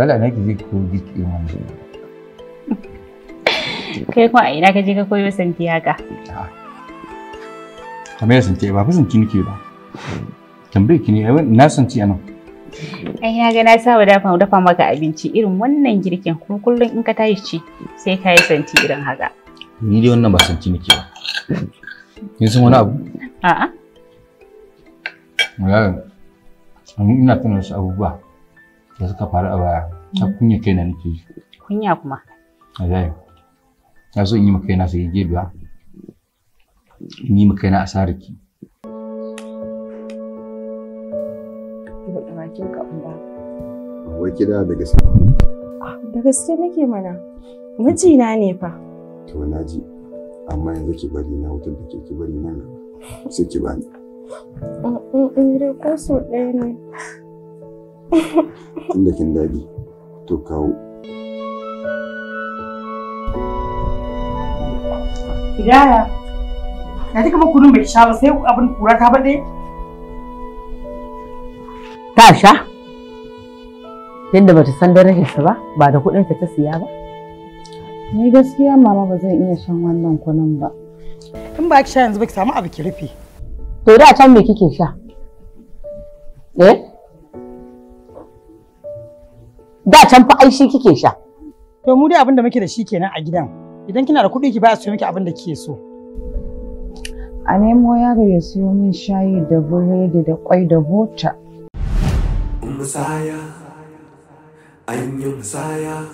Lala na ki je ki koyo girki irin wannan. Kai kuma a ina ka je ka koyo santi haka? Kamar ya santi ba fa santi nake ba. Tambaye ki ne na santi anan. Ai na ga na saba dafa maka abinci irin wannan girkin kuma kullum in ka tashi ci sai ka yi santi irin haka. Ni dai wannan ba santi nake ba. Kin san wani abu? A'a. Wallahi ina tuna wasu abubuwa da suka faru a baya. Ta kunya kaina nake ji. Kunya kuma? Wallahi. Na so in yi maka kaina sai gebiya. In yi maka kaina asarar ki. Buɗe bakin ka in ba. Wai kida da gaske? Da gaske nake mana. Mijina ne fa. To na ji. Amma yanzu ki bari na wutar da ke ki bari nan gaba. Sai ki bani. In dai ko so ɗaya ne. Tunda kin dage to kawo. Hidaya, na ji kamar kunun bai sha ba sai abin kura ta baɗe? Ta sha? Tunda bata san darajarsa ba, ba da kuɗinta ta siya ba. Ni gaskiya mama ba zan iya shan wannan kunun ba. In ba ki sha yanzu ba ki samu abu ki rufe. To da can me kike sha? Eh? Da can fa ai shi kike sha. To mu dai abin da muke da shi kenan a gidan. Idan kina da kuɗi ki ba a siyo miki abin da kike so. A nemo yaro ya siyo min shayi da biredi da kwai da bota. Musaya, an yi musaya.